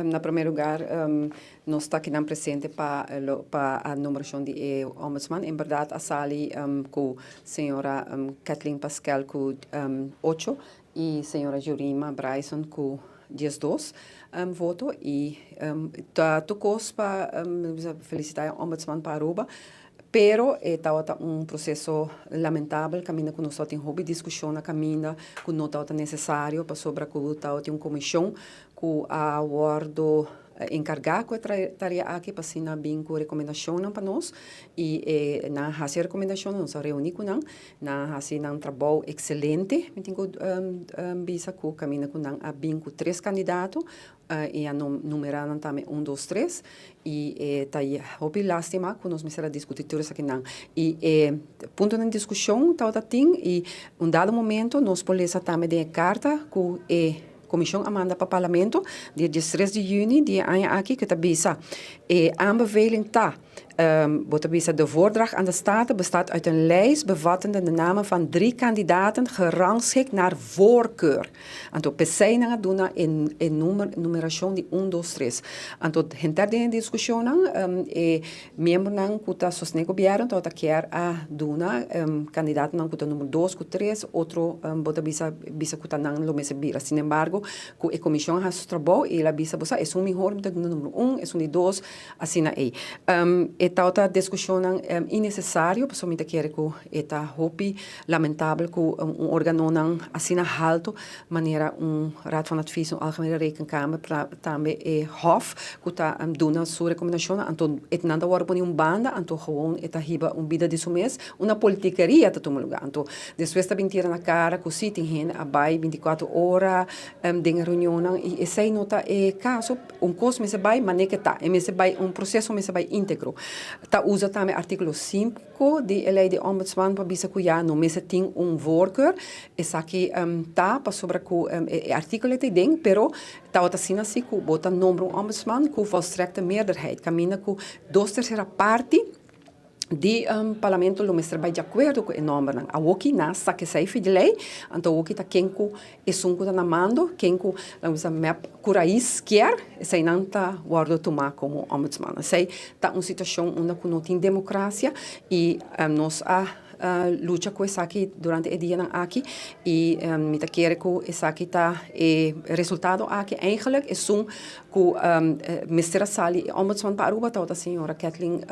Na prome lugar, nos ta aki presente pa e nombracion di ombudsman. En berdad, a sali cu señora Kathleen Pascal cu 8 y señora Jurima Bryson cu 12 voto y ta tocos pa felicita e ombudsman pa Aruba. Pero tabata un proceso lamentabel, caminda cu nos tin hopi discusion na caminda, cu no tabata necesario, pasobra cu tabatin un comision cu a wordo encarga cu e tarea aki pa asina bin cu recomendacion pa nos y nan a haci recomendacion, nos a reuni cu nan, nan a haci un trabou excelente, mi tin cu bisa cu caminda cu nan a bin cu tres candidato y a numera nan tambe 1, 2, 3 y ta hopi lastima cu nos mester a discuti tur esaki nan. Y punto di discusion tabata tin y un dado momento nos por lesa tambe den carta cu e comision a manda pa parlamento dia 13 di juni di aña aki, cu ta bisa e aanbeveling ta bo ta bisa: "De voordracht aan de Staten bestaat uit een lijst bevattende de namen van drie kandidaten, gerangschikt naar voorkeur." Anto p'esey nan a duna e numeracion di 1, 2, 3. Anto henter den discusion e miembronan cu ta sostene gobierno tabata kier a duna candidatonan cu ta number 2 cu 3, otro bo ta bisa cu ta nan lo mester bira. Sin embargo, cu e comision a haci su trabou y el a bisa bosa esun mihor ta duna number 1, esun di 2, asina ey. E tabata discusion innecesario, pasobra mi ta kere cu e ta hopi lamentabel cu un organonan asina halto, manera un Raad van Advies, un Algemene Rekenkamer, tambe e Hof, cu ta duna su recomendacion, anto e nan ta wordo poni un banda, anto gewoon e ta hiba un bida di su mes, una politikeria ta tuma lugar. Anto despues ta bin tira na cara cu si tin hende a bay 24 ora den reunion y esey no ta e caso. Un cos mester bay manera cu ta, e mester bay un proceso, mester bay integro. Ta usa tambe articulo 5 di ley di ombudsman pa bisa cu ya no mester tin un voorkeur. Esaki ta pasobra cu e articulo ta den, pero ta asina asina cu bo ta nombra un ombudsman cu volstrekte meerderheid. Caminda cu dos tercera parti di parlamento lo mester bay di acuerdo cu e nombernan. Awoki nan a saca esey for di ley, anto awoki ta ken cu esun cu ta na mando, ken cu laga bisa MEP cu raiz kier, esey nan ta wordo tuma como ombudsman. Esey ta un situacion unda cu no tin democracia y nos a lucha cu esaki durante e dianan aki y mi ta kere cu esaki ta e resultado aki. Eigenlijk esun cu mester a sali ombudsman pa Aruba tabata señora Kathleen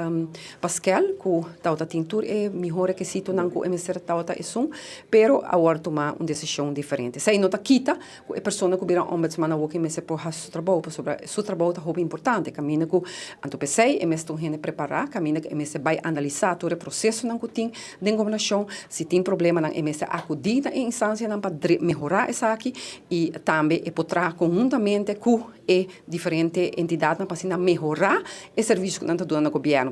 Pascal, cu tabata tin tur e miho requisitonan cu e mester tabata esun, pero awor a tuma un decision diferente. Esey no ta kita cu e persona cu bira ombudsman awoki mester por haci su trabou, pasobra su trabou ta hopi importante. Caminda cu anto p'esey e mester un hende prepara, caminda cu e mester bay analisa tur e procesonan cu tin den gobernacion, si tin problemanan e mester acudi na e instancianan pa mehora esaki y tambe e por traha conhuntamente cu e diferente entidadnan pa asina mehora e servicio cu nan ta duna na gobierno.